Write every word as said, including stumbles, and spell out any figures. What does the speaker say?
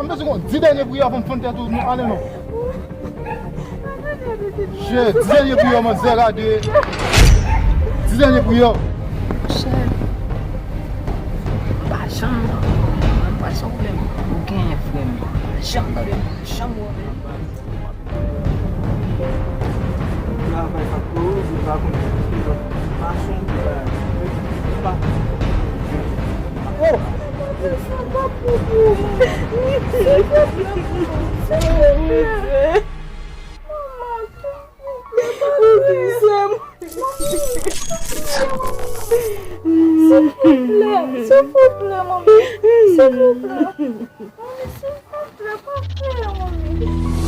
M bezwen konn di dènye priyè pou m fann tèt ou, non, ale non. Jezi, di dènye priyè, manzè, gade. Di dènye priyè. Monchè, m pa janm tande w, m pa janm wè w. Ou genyen frè m, m pa janm tande w, m pa janm wè w. Travay pa koz, ou pa konn ki lòt fason pou bagay. Ou pa. Oh! Silvouplè, silvouplè, manmi. Silvouplè. Manmi, silvouplè, pa fè, manmi.